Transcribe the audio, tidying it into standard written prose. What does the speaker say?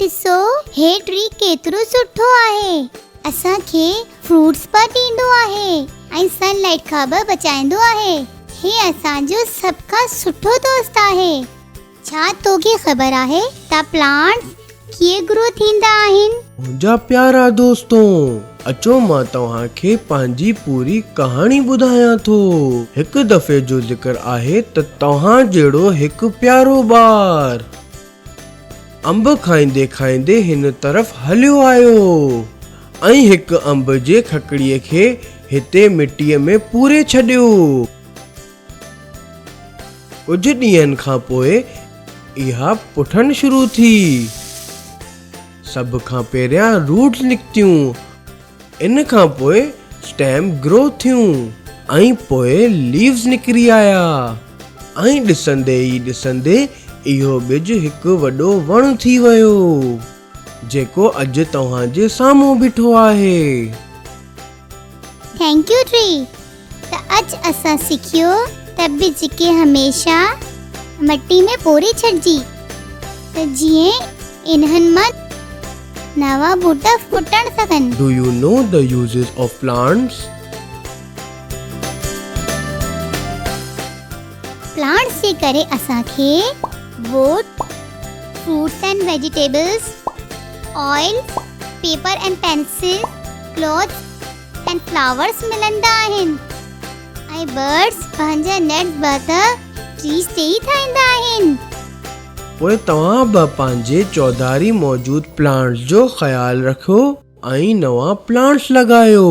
ڏسو هي ٽري ڪيترو سٺو آهي. اسان کي فروٽس به ڏيندو آهي ۽ سن لائيٽ کان به بچائيندو آهي. هي اسان جو سڀ کان سٺو دوست آهي. ڇا توکي خبر آهي ته پلانٽس ڪيئن گرو ٿيندا آهن؟ منهنجا پيارا دوستو! اچو مان توهان کي پنهنجي پوري ڪهاڻي ٻڌايان ٿو. هڪ دفعي جو ذڪر آهي ته توهان جهڙو هڪ پيارو ٻار. انب کائيندي کائيندي هن طرف هليو آيو ۽ هڪ انب جي ککڙيء کي هتي مٽيء ۾ پوري ڇڏيو. ڪجهه ڏينهن کان پوء اها پٺڻ شروع ٿي. سڀ کان پهريان روٽس نڪتيون. ان کان پوء اسٽيم گرو ٿيون ۽ پوء ليوز نڪري آيا ۽ ڏسندي ئي ڏسندي اهو ٻج هڪ وڏو وڻ ٿي ويو جيڪو اڄ توهان جي سامهون بيٺو آهي. Thank you tree ته اڄ اسان سکيو ته ٻج کي هميشه مٽي ۾ پوري ڇڏجي ته جيئن انهن مان نوان ٻوٽا ڦٽڻ سگهن. Do you know the uses of plants? Plants جي ڪري اسان کي wood, fruits and vegetables, oil, paper and pencil, clothes ۽ flowers ملندا آهن ۽ برڊس پنهنجا نيسٽ به ته ٽريز تي ئي ٺاهيندا آهن. پوء توهان به پنهنجي چوڌاري موجود پلانٽس جو خيال رکو ۽ نوان پلانٽس لڳايو.